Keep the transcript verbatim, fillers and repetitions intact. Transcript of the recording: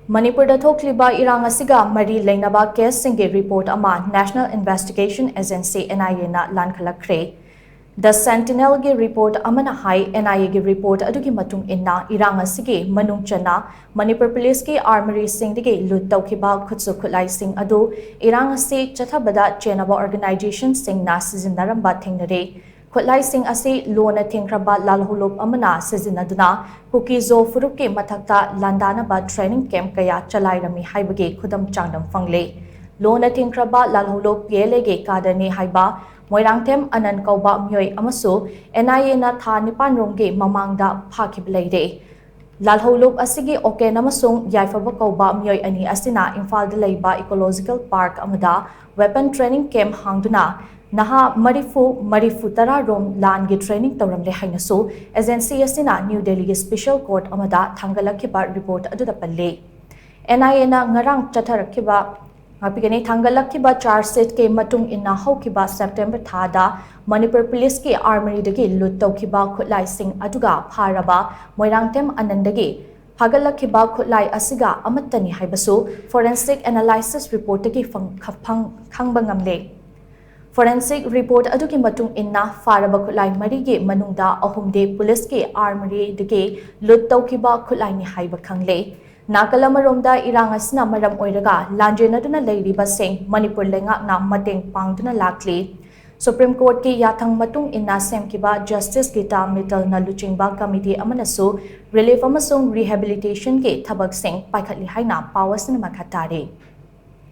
ꯃꯅꯤꯄꯨꯔꯗ ꯊꯣꯛꯂꯤꯕ ꯏꯔꯥꯡ ꯑꯁꯤꯒ ꯃꯔꯤ ꯂꯩꯅꯕ ꯀꯦꯁꯁꯤꯡꯒꯤ ꯔꯤꯄꯣꯔꯠ ꯑꯃ National Investigation Agency, N I A ꯅ ꯂꯥꯟꯈꯠꯂꯛꯈ꯭ꯔꯦ꯫ The Sentinel ꯒꯤ ꯔꯤꯄꯣꯔꯠ ꯑꯃꯅ ꯍꯥꯏ, N I A ꯒꯤ ꯔꯤꯄꯣꯔꯠ ꯑꯗꯨꯒꯤ ꯃꯇꯨꯡ ꯏꯟꯅ, ꯏꯔꯥꯡ ꯑꯁꯤꯒꯤ ꯃꯅꯨꯡ ꯆꯟꯅ ꯃꯅꯤꯄꯨꯔ ꯄꯨꯂꯤꯁꯀꯤ ꯑꯥꯔꯃꯔꯤꯁꯤꯡꯗꯒꯤ ꯂꯨꯠ ꯇꯧꯈꯤꯕ ꯈꯨꯠꯁꯨ ꯈꯨꯠꯂꯥꯏꯁꯤꯡ ꯑꯗꯨ ꯏꯔꯥꯡ ꯑꯁꯤ ꯆꯠꯊꯕꯗ ꯆꯦꯟꯅꯕ ꯑꯣꯔꯒꯅꯥꯏꯖꯦꯁꯟꯁꯤꯡꯅ ꯁꯤꯖꯤꯟꯅꯔꯝꯕ ꯊꯦꯡꯅꯔꯦ꯫ ꯈꯨꯠꯂꯥꯏꯁꯤꯡ ꯑꯁꯤ ꯂꯣꯟꯅ ꯊꯤꯡꯈ꯭ꯔꯕ ꯂꯥꯜꯍꯧꯂꯨꯞ ꯑꯃꯅ ꯁꯤꯖꯤꯟꯅꯗꯨꯅ ꯀꯨꯀꯤꯖꯣ ꯐꯨꯔꯨꯞꯀꯤ ꯃꯊꯛꯇ ꯂꯥꯟꯗꯥꯅꯕ ꯇ꯭ꯔꯦꯅꯤꯡ ꯀꯦꯝꯞ ꯀꯌꯥ ꯆꯂꯥꯏꯔꯝꯃꯤ ꯍꯥꯏꯕꯒꯤ ꯈꯨꯗꯝ ꯆꯥꯡꯗꯝ ꯐꯪꯂꯦ꯫ ꯂꯣꯟꯅ ꯊꯤꯡꯈ꯭ꯔꯕ ꯂꯥꯜꯍꯧꯂꯨꯞ P L A ꯒꯤ ꯀꯥꯗꯔꯅꯤ ꯍꯥꯏꯕ ꯃꯣꯏꯔꯥꯡꯊꯦꯝ ꯑꯅꯟ ꯀꯧꯕ ꯃꯤꯑꯣꯏ ꯑꯃꯁꯨ N I A ꯅ ꯊꯥ ꯅꯤꯄꯥꯟ ꯔꯣꯝꯒꯤ ꯃꯃꯥꯡꯗ ꯐꯥꯈꯤꯕ ꯂꯩꯔꯦ꯫ ꯂꯥꯜꯍꯧꯂꯨꯞ ꯑꯁꯤꯒꯤ ꯑꯣꯀꯦꯟ ꯑꯃꯁꯨꯡ ꯌꯥꯏꯐꯕ ꯀꯧꯕ ꯃꯤꯑꯣꯏ ꯑꯅꯤ ꯑꯁꯤꯅ ꯏꯝꯐꯥꯜꯗ ꯂꯩꯕ ꯏꯀꯣꯂꯣꯖꯤꯀꯦꯜ ꯄꯥꯔꯛ ꯑꯃꯗ ꯋꯦꯄꯟ ꯇ꯭ꯔꯦꯅꯤꯡ ꯀꯦꯝꯞ ꯍꯥꯡꯗꯨꯅ ꯅꯍꯥ ꯃꯔꯤꯐꯨ, ꯃꯔꯤꯐꯨ ꯇꯔꯥ ꯔꯣꯝ ꯂꯥꯟꯒꯤ ꯇ꯭ꯔꯦꯅꯤꯡ ꯇꯧꯔꯝꯂꯦ ꯍꯥꯏꯅꯁꯨ ꯑꯦꯖꯦꯟꯁꯤ ꯑꯁꯤꯅ ꯅ꯭ꯌꯨ ꯗꯦꯜꯂꯤꯒꯤ ꯁ꯭ꯄꯦꯁꯦꯜ ꯀꯣꯔꯠ ꯑꯃꯗ ꯊꯥꯡꯒꯠꯂꯛꯈꯤꯕ ꯔꯤꯄꯣꯔꯠ ꯑꯗꯨꯗ ꯄꯜꯂꯤ꯫ N I A ꯅ ꯉꯔꯥꯡ ꯆꯠꯊꯔꯛꯈꯤꯕ, ꯉꯥꯛꯄꯤꯒꯅꯤ, ꯊꯥꯡꯒꯠꯂꯛꯈꯤꯕ ꯆꯥꯔꯖ ꯁꯤꯠꯀꯤ ꯃꯇꯨꯡ ꯏꯟꯅ ꯍꯧꯈꯤꯕ ꯁꯦꯞꯇꯦꯝꯕꯔ ꯊꯥꯗ ꯃꯅꯤꯄꯨꯔ ꯄꯨꯂꯤꯁꯀꯤ ꯑꯥꯔꯃꯔꯤꯗꯒꯤ ꯂꯨꯠ ꯇꯧꯈꯤꯕ ꯈꯨꯠꯂꯥꯏꯁꯤꯡ ꯑꯗꯨꯒ ꯐꯥꯔꯕ ꯃꯣꯏꯔꯥꯡꯊꯦꯝ ꯑꯅꯟꯗꯒꯤ ꯐꯥꯒꯠꯂꯛꯈꯤꯕ ꯈꯨꯠꯂꯥꯏ ꯑꯁꯤꯒ ꯑꯃꯠꯇꯅꯤ ꯍꯥꯏꯕꯁꯨ ꯐꯣꯔꯦꯟꯁꯤꯛ ꯑꯦꯅꯥꯂꯥꯏꯁꯤꯁ ꯔꯤꯄꯣꯔꯠꯇꯒꯤ ꯐꯪ-, ꯈ-, ꯐꯪ-, ꯈꯪꯕ ꯉꯝꯂꯦ꯫ ꯐꯣꯔꯦꯟꯁꯤꯛ ꯔꯤꯄꯣꯔꯠ ꯑꯗꯨꯒꯤ ꯃꯇꯨꯡ ꯏꯟꯅ ꯐꯥꯔꯕ ꯈꯨꯠꯂꯥꯏ ꯃꯔꯤꯒꯤ ꯃꯅꯨꯡꯗ ꯑꯍꯨꯝꯗꯤ ꯄꯨꯂꯤꯁꯀꯤ ꯑꯥꯔꯃꯔꯤꯗꯒꯤ ꯂꯨꯠ ꯇꯧꯈꯤꯕ ꯈꯨꯠꯂꯥꯏꯅꯤ ꯍꯥꯏꯕ ꯈꯪꯂꯦ꯫ ꯅꯥꯀꯜ ꯑꯃꯔꯣꯝꯗ ꯏꯔꯥꯡ ꯑꯁꯤꯅ ꯃꯔꯝ ꯑꯣꯏꯔꯒ ꯂꯥꯟꯖꯦꯟꯅꯗꯨꯅ ꯂꯩꯔꯤꯕꯁꯤꯡ ꯃꯅꯤꯄꯨꯔ ꯂꯩꯉꯥꯛꯅ ꯃꯇꯦꯡ ꯄꯥꯡꯗꯨꯅ ꯂꯥꯛꯂꯤ꯫ ꯁꯨꯄ꯭ꯔꯤꯝ ꯀꯣꯔꯠꯀꯤ ꯌꯥꯊꯪ ꯃꯇꯨꯡ ꯏꯟꯅ ꯁꯦꯝꯈꯤꯕ ꯖꯁꯇꯤꯁ ꯒꯤꯇꯥ ꯃꯤꯇꯜꯅ ꯂꯨꯆꯤꯡꯕ ꯀꯃꯤꯇꯤ ꯑꯃꯅꯁꯨ ꯔꯤꯂꯤꯐ ꯑꯃꯁꯨꯡ ꯔꯤꯍꯦꯕꯤꯂꯤꯇꯦꯁꯟꯒꯤ ꯊꯕꯛꯁꯤꯡ ꯄꯥꯏꯈꯠꯂꯤ ꯍꯥꯏꯅ ꯄꯥꯎ ꯑꯁꯤꯅ ꯃꯈꯥ ꯇꯥꯔꯤ꯫